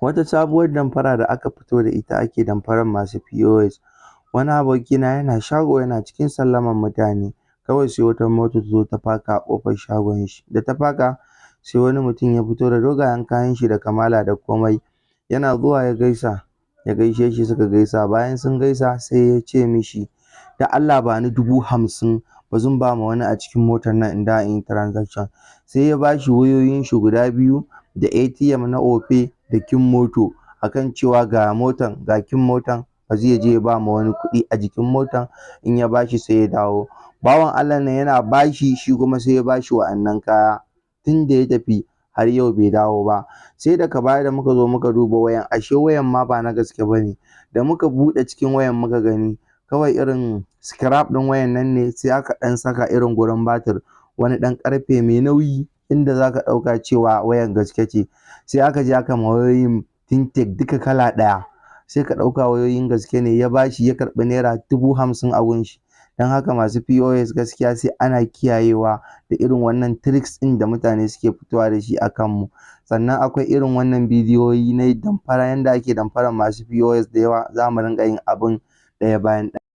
Wata sabuwar damfara da aka fito da ita ake damfarar masu POS. Wani abokina yana shago yana cikin sallaman mutane, kawai sai wata mota ta zo ta faka a ƙofar shagon shi. Da ta faka, sai wani mutum ya fito da dogayen kayan shi da kamala da komai. Yana zuwa ya gaisa, ya gaishe shi, suka gaisa. Bayan sun gaisa, sai ya ce mishi, "Da Allah ba ni 50,000, ba zan ba ma wani a cikin motar nan in dawo in yi transaction." Sai ya ba shi wayoyin shi guda biyu da ATM na Opay da kin moto, akan cewa ga motan, ga kin motan, ba zai je ya ba ma wani kuɗi a jikin motan, in ya bashi sai ya dawo. Bawan Allah nan yana bashi, shi kuma sai ya bashi wa'annan kaya. Tun da ya tafi har yau bai dawo ba. Sai daga baya da muka zo muka duba wayan, ashe wayan ma ba na gaske ba ne. Da muka buɗe cikin wayan muka gani, kawai irin scrap ɗin wayan nan ne, sai aka ɗan saka irin gurin batir wani ɗan ƙarfe mai nauyi inda za ka ɗauka cewa wayan gaske ce. Sai aka je aka ma wayoyin tinted duka kala ɗaya, sai ka ɗauka wayoyin gaske ne. Ya bashi, ya karɓi naira 50,000 a gun shi. Don haka masu POS, gaskiya sai ana kiyayewa da irin wannan tricks ɗin da mutane suke fitowa da shi a kanmu. Sannan akwai irin wannan bidiyoyi na damfara, yanda ake damfarar masu POS da yawa. Za mu rinƙa yin abin ɗaya bayan ɗaya.